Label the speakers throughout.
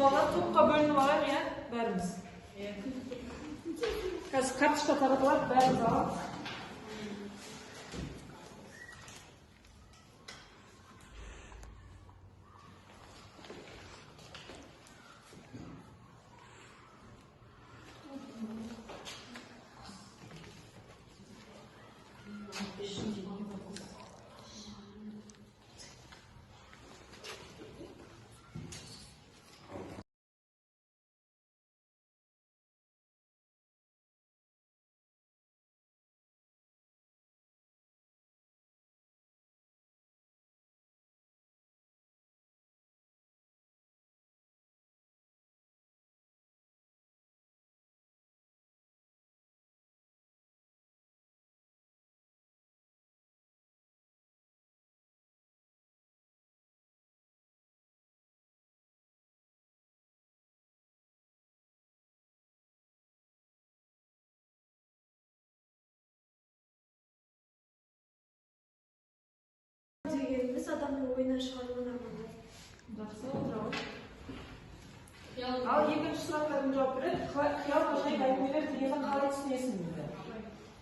Speaker 1: Балалар, топқа бөлініп алайық, иә, бәріміз. Қазір карточка таратылады, бәріміз аламыз.
Speaker 2: Дегеніміз адамның ойынан шығарылған армандар.
Speaker 1: Жақсы, отыра ғой. Ал екінші сұраққа кім жауап береді? Қиял ғажайып әңгімелер дегенді қалай түсінесің дейді.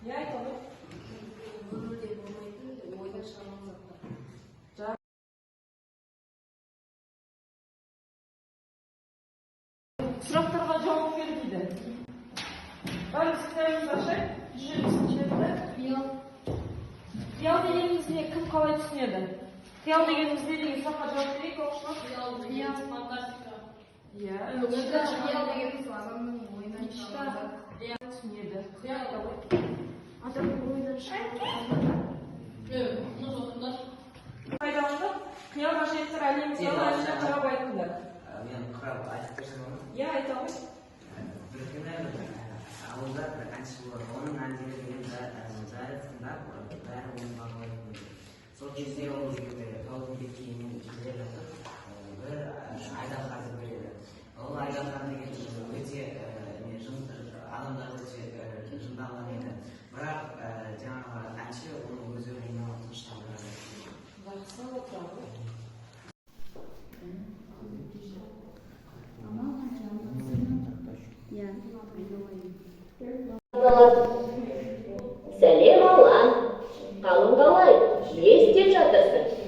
Speaker 1: Не айта ғой?
Speaker 3: Өмірде болмайтын, ойдан шығарылған заттар.
Speaker 1: Сұрақтарға жауап бер дейді. Бәріміз кітабымызды ашайық. 170-жеті.
Speaker 3: Қиял.
Speaker 1: Қиял дегеніміз не? Кім қалай түсінеді? Қиял дегеніміз не деген сұраққа жауап берейік, оқушылар.
Speaker 3: Қиял деген фантастика.
Speaker 1: Иә.
Speaker 3: Қиял дегеніміз адамның ойынан шығарылған зат.
Speaker 1: Түсінеді. Қиял айта ғой.
Speaker 2: Адамның ойынан шығарылған армандар.
Speaker 1: Пайдаланып, қиял ғажайыптар әлемі туралы әнші құрап айтыңдар.
Speaker 4: Мен құрап айтып берсем болады ма?
Speaker 1: Иә, айта ғой.
Speaker 4: Бір күні бір ауылда бір әнші болады. Оның әндері деген бәрі тыңдап, бәрі оны бағалайтын. Сол кезде ол таудың беткейінен келе жатып, бір айдаһарды көреді. Ол айдаһар деген өте не, адамдар өте жынданған еді. Бірақ жаңағы әнші оны өз өлеңімен тыныштандырады.
Speaker 1: Жақсы, отыра ғой.
Speaker 5: Амал қанша? Иә.
Speaker 6: Сәлем, Алан! Қалың қалай? Не істеп жатырсың?